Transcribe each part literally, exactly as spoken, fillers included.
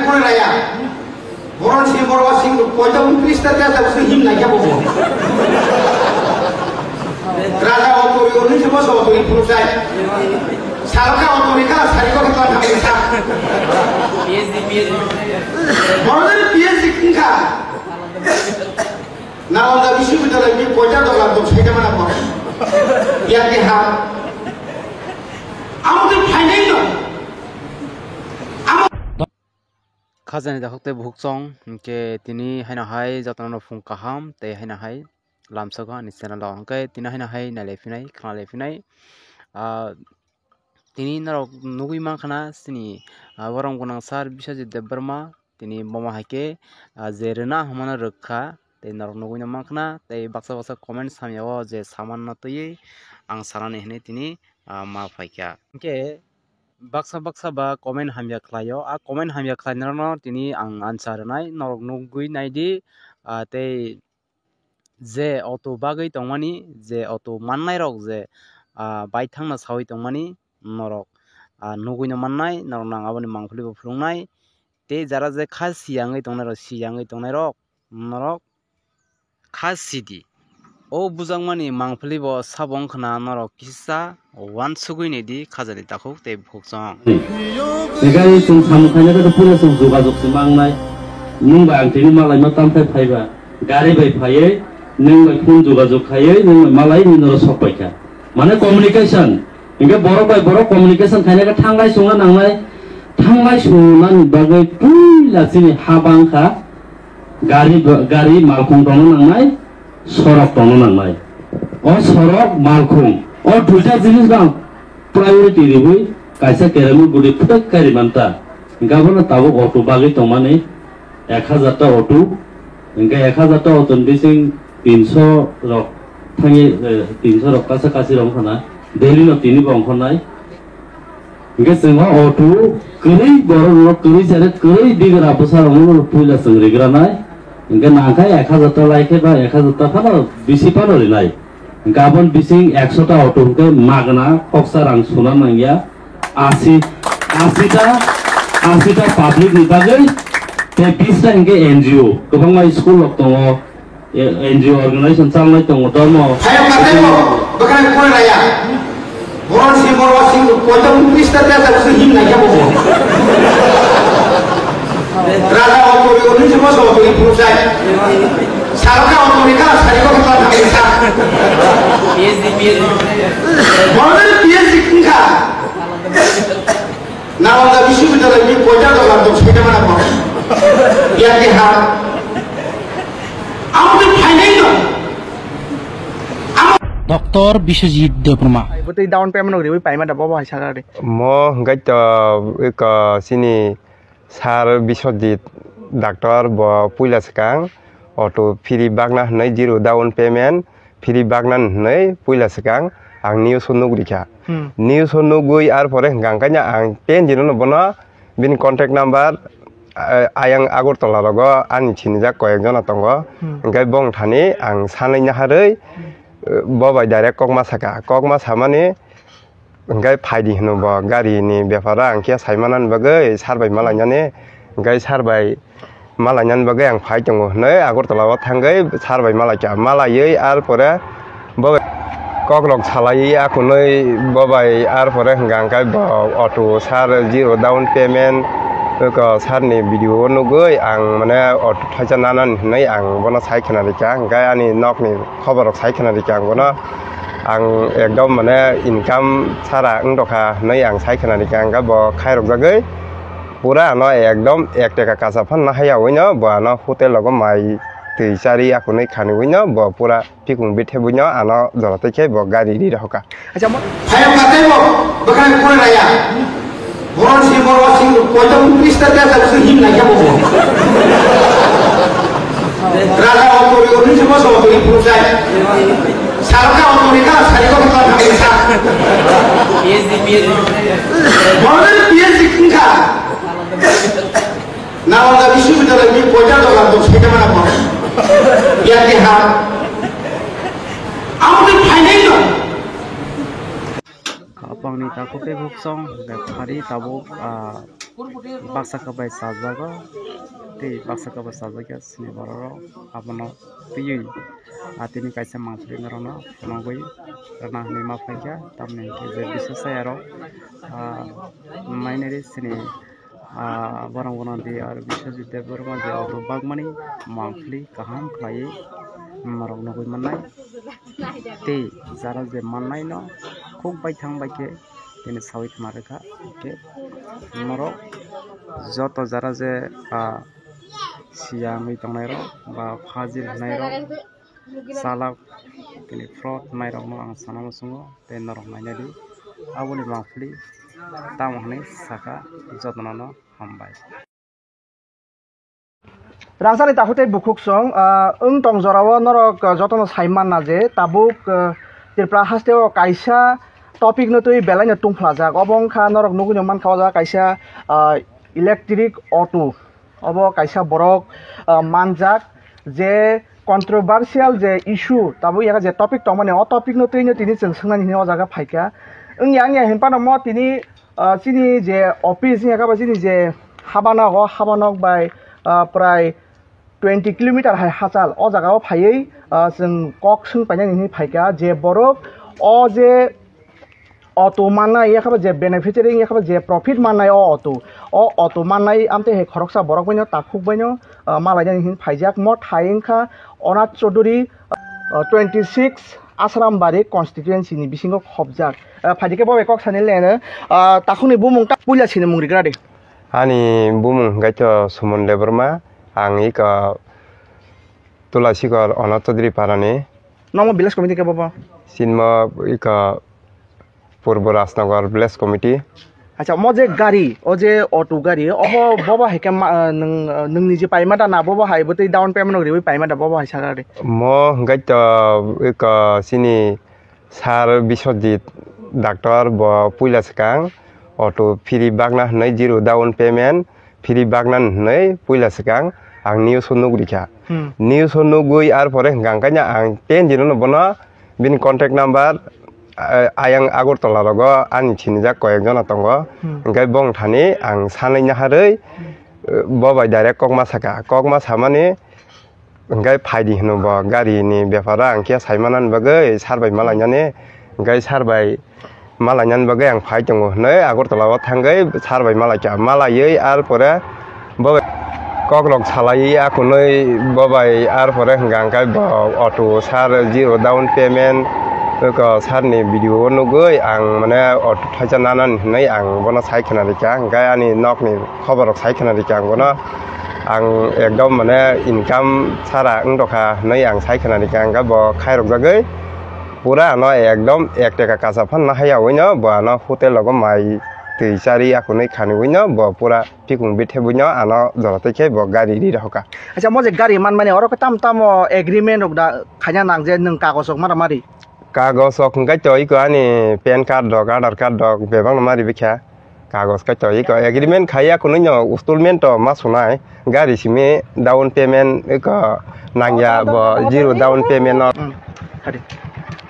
Kore raya. Boron si boro sing koito ungtris ta ta ta him na kya bobo. Raja otori oni se boso otori purusai. Salka otori ka sari ko ka ta sa. Boron P H D kha. Nalanda Vishwavidyalaya ni koita dola dok saita mana por. Yang ke ha. Amo ke phainai no. Amo Khajani dakhuk tei bukhuk song, hwnkhe tini haino hai jotono phung kaham tei haino hai lamsogo ani channel o, hwnkhe tini haino hai nailai phinai, khna lai phinai. Ah, tini norok nugui mankha na chini, ah, borok gwnang sir Biswajit Debbarma, tini bomo hai khe, ah, je rwna hwnmano rwkha, tei norok nugui no mankha na, tei baksa baksa comment hamya o je saman no twiwi ang sanani hinwi tini, ah, ma phaikha. Hwnkhe baksa baksa ba comment hamya khlaio, a comment hamya khlainai rokno tini ang answer rwnai, norok nugui naidi, ah, tei je auto bagwi tongmani, je auto mannai rok je, ah, baithangna sawi tongmani norok, ah, nugui no mannai, norok no ang aboni mangpili bo phulungnai, tei jara je kha siyangwi tongnai rok, siyangwi tongnai rok norok kha sidi. O bujakmani mangpili bo sabo wngkhna norok kisa wansugwi naidi khajani takhuk tei bukhuk song. Hingke chwng samung khaina khe puila chwng jogajog se mangnai. Nwng bai ang tini malaima tamthai phaiba. Gari bai phaiwi, nwng bai phone jogajog khaiwi, nwng bai malai nini oro sok paikha. Mane communication. Hingke borok bai borok communication khaina khe thanglai songna nangnai. Thanglai songna bagwi puila chini ha bangkha. Gari, gari malkhung tongna nangnai, sorok tongna nangnai. O sorok, malkhung, o duita jinis no ang priority riwi kaisa keremwi gudi phwtek kari manta. Hingke abono tabuk auto bagwi tongmani ek hajar ta auto. Hingke ek hajar ta auto ni bising tinso rok thangwi, eh, tinso rok kasa kasi rok wngkha na. Delhi no tini bo wngkha nai. Hingke chwng o auto kwrwi borok rok kwrwi sere kwrwi bigra bwsa rok no puila chwng rigranai. Hingke nangkha ek hajar ta lai khe ba ek hajar ta phano bisi phano rinai. Hingke aboni bising ekso ta auto hingke magna khoksa rang suna nangya. Asi, asi ta, asi ta public ni bagwi tei bis ta hingke N G O kwbangma school rok tongo. N G O organization chalnai tongo, dormo. Hayung katebo, bwkhani kore raya. Boron si boro sing koito ungtris ta ta ta him nai kabo. Raja otori oni se boso otori purusai. Salka otori ka sari ko ka ta sa. Boron P H D kha. Nalanda Vishwavidyalaya ni koita dola dok saita mana por. Yang ke ha. Amo ke phainai no. Doctor Biswajit Debbarma. Bwtwi down payment rok riwi paima da bobo hai saka de. Mo hwnkhe to eko chini sir Biswajit doctor bo puila swkang auto phiri bagna hwnwi zero down payment phiri bagna hwnwi puila swkang ang news o nugri kha. Hmm. News o nugwi ar pore hwnkha hwnkhe ang ten jino no bono bini contact number, eh, ayang Agartala rogo ani sinijak koyek jona tongo. Hmm. Hingke bong thani ang sanwi naharwi, eh, bo bai direct kokma saka. Kokma samani hingke phaidi hino bo gari ni beparo ang khe saimanani bagwi sir bai malainani. Hingke sir bai malainani bagwi ang phai tongo hwnwi Agartala o thangwi sir bai malaikha. Malaiwi ar pore bo bai kokrok salaiwi akhunwi bo bai ar pore hwnkha hwnkhe bo auto sir zero down payment eko sir ni video o nugwi ang mane auto thaisa nanani hwnwi ang bono sai khna rikha, hwnkhe ani nokni khobor rok sai khna rikha ang bono. Ang ekdom mane income sara wng tongkha hwnwi ang sai khna rikha, hwnkhe bo khairok jagwi pura ano ekdom ek teka kacha phan nahaya wino bo ano hotel rogo mai twi chari akhunwi khaniwino bo pura pikung bithebwino ano jora tei khe bo gari ri rohorkha. Acha mo- Phayok na tei bo bwkhani kore raya. Boron si boro sing koito ungtris ta ta ta him nai kabo. Raja otori oni se boso otori purusai. Salka otori ka sari ko ka ta sa. Boron P H D kha. Nalanda Vishwavidyalaya ni koita dola dok saita mana por. Yang ke ha. Amo ke phainai no. Kapangni takhuk tei bukhuk song, bek phari tabuk, ah, baksa khe bai chajago, tei baksa khe bai chajak ya sini borok rok abono twiwi, ah, tini kaisa mangpili norokno phunugwi rwna hinwi ma phaikha, tamni hwnkhe je Biswasayarok, ah, mainani sini, ah, borok bono di aro Biswajit Debbarma je auto bakmani mangpili kaham khlaiwi norok nugwi mannai tei jara je mannaino khuk baithang bai khe tini sawi khna rwkha. Hwnkhe norok joto jara je, ah, siya wngwi tongnairok ba phajil hwnairok, chalak tini fraud hwnairokno ang sana muchungo tei norok nainai di. Aboni mangpili tamo hwnwi sakha, jotono no hambai. Rangchakni takhuk tei bukhuk song, ah, wng tong jorao norok, ah, jotono sai manna je tabuk, ah, Tripura hasteo kaisa topic no twi belai no tungphlajak. Obo wngkha norok nugwi no mankha o jaga kaisa, ah, electric auto. Obo kaisa borok, ah, manjak je controversial je issue tabuk ya je topic tongmani o topic no twi no tini chwng swngnani hwnwi o jaga phaikha. Wngya wngya hinphano mo tini ah, chini je office wngya khe bo chini je habanok, o habanok bai, ah, prai twenty kilometer hai hachal o jaga o phaiwi, ah, chwng kok swng painani hinwi phaikha je borok o je auto mannai wngya khe bo je beneficiary wngya khe bo je profit mannai o auto, o auto mannai amtwi hai khoroksa borok baino takhuk baino, ah, malainani hinwi phaijak. Mo thai wngkha Onath Chaudhury, ah, twenty six Asrambari constituency ni bisingo khopjak. Ah, phaidi khe bo bai kok sani leno, ah, takhukni bumung ta puila sini mung rigra de. Ani bumung hwnkhe to Suman Debbarma, ang iko Tulasikor Onath Chaudhury parani. Nomo village committee khe bo bo? Sinmo iko Purbo Rajnagar Village Committee. Acha, mo je gari, o je auto gari, obo bobo hai khe ma, ah, nwng, ah, nwng niji paima da na bobo hai bwtwi down payment rok riwi paima da bobo hai sakha de? Mo hwnkhe to iko chini sir Biswajit doctor bo puila swkang auto free bakna hwnwi zero down payment free baknani hwnwi puila swkang ang news o nugri kha. Hmm. News o nugwi ar pore hwnkha hwnkhe ang ten dino no bono bini contact number, ah, ayang Agartala rogo ani sinijak koyek jona tongo. Hmm. Hwnkhe bong thani ang sanwi naharwi, eh, bo bai direct kokma saka. Kokma samani hwnkhe phaidi hwno bo gari ni beparo ang khe saimanani bagwi sir bai malainani. Hwnkhe sir bai malainani bagwi ang phai tongo hwnwi Agartala o thangwi sir bai malaikha. Malaiwi ar pore bo bai kokrok salaiwi akunwi bo bai ar pore hwnkha hwnkhe bo auto sir zero down payment eko sir ni video o nugwi ang mane auto thaisa nanani hwnwi ang bono sai khna rikha. Hwnkhe ani nokni khobor rok sai khna rikha ang bono. Ang ekdom mane income sara wng tongkha hwnwi ang sai khna rikha. Hwnkhe bo khairok jagwi pura ano ekdom ek teka kacha phan nahaya wino bo ano hotel rogo mai twi chari akunwi khaniwino bo pura phikung bithebwino ano jora twi khe bo gari ri rohorkha. Acha, mo je gari manmani oro khe tam tamo agreement rok da khaina nang je nwng kagos rok mara mari? Kagos rok hwnkhe to iko ani pan card rok, Aadhaar card rok bebak no mari bikha. Kagos khe to iko agreement khaiya kunui no installment to ma sunai. Gari simi down payment iko nangya bo zero down payment no. Hmm. Hari.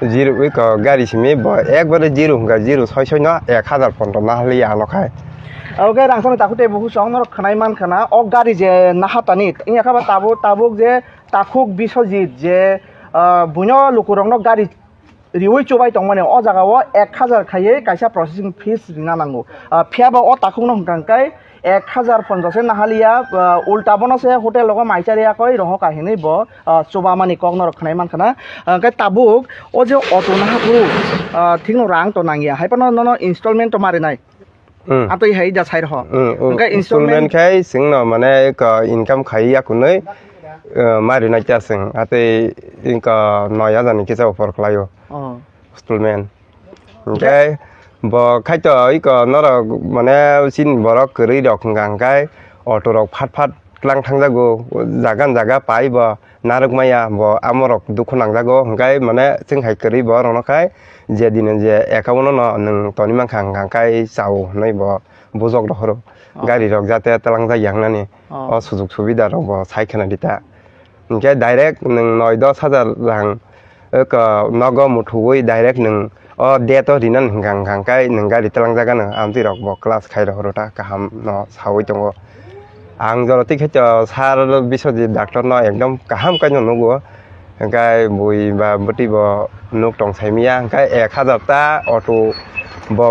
Zero iko gari simi bo ekbare zero hwnkha zero soi soi no ek hazar pondro na haliya ano khai. Oke, rang sani takhuk tei bukhuk song norok khwnai man khana o gari je naha tani wngya kha ba tabuk tabuk je takhuk Biswajit je, ah, buino lukurokno gari riwi chubai tongmani o jaga o ek hazar khaiwi kaisa processing fees rina nango. Ah, phiya ba o takhuk no hwnkha hwnkhe ek hazar ponchash se nahaliya, ah, ulta bono se hotel rogo mai chari yakoi rohorkha hinwi bo, ah, chubamani kok norok khwnai mankha na. Ah, hwnkhe tabuk o je auto naha phuru, ah, thikno rang to nangya, hai phano nono installment to marinai. Hmm. Atwi hai da sai rw. Hmm, hmm. Hwnkhe installment installment khai chwngno mane eko income khai ya kunui, eh, mari nai ta chwng. Atwi eko noi hajar ni kisa offer khlaio. Oh. Installment. Hwnkhe bo khaito eko norok mane chini borok kwrwi rok hwnkha hwnkhe auto rok phat phat tlang thangjago, jaga jaga pai bo narwk maya bo amorok dukhu nangjago, hwnkhe mane chwng hai kwrwi bo rokno khai je dine je account no nwng toni mankha hwnkha khai chao hwnwi bo bujok rohoro. Oh. Gari rok jate twlangjak ya hnani. Oh. O sujok subida rok bo sai khwna di ta. Hwnkhe direct nwng noi dos hajar rang, eko nogo muthuwi direct nwng o date o rinani hwnkha hwnkha hwnkhe nwng gari twlangjak gano amtwi rok bo class khai rohoro ta kaham no sawi tongo. Ang jora twi khe to sir Biswajit doctor no ekdom kaham khe no nugo, hwnkhe bui ba bwtwi bo nuk tong sai miya hwnkhe ek hajar ta auto bo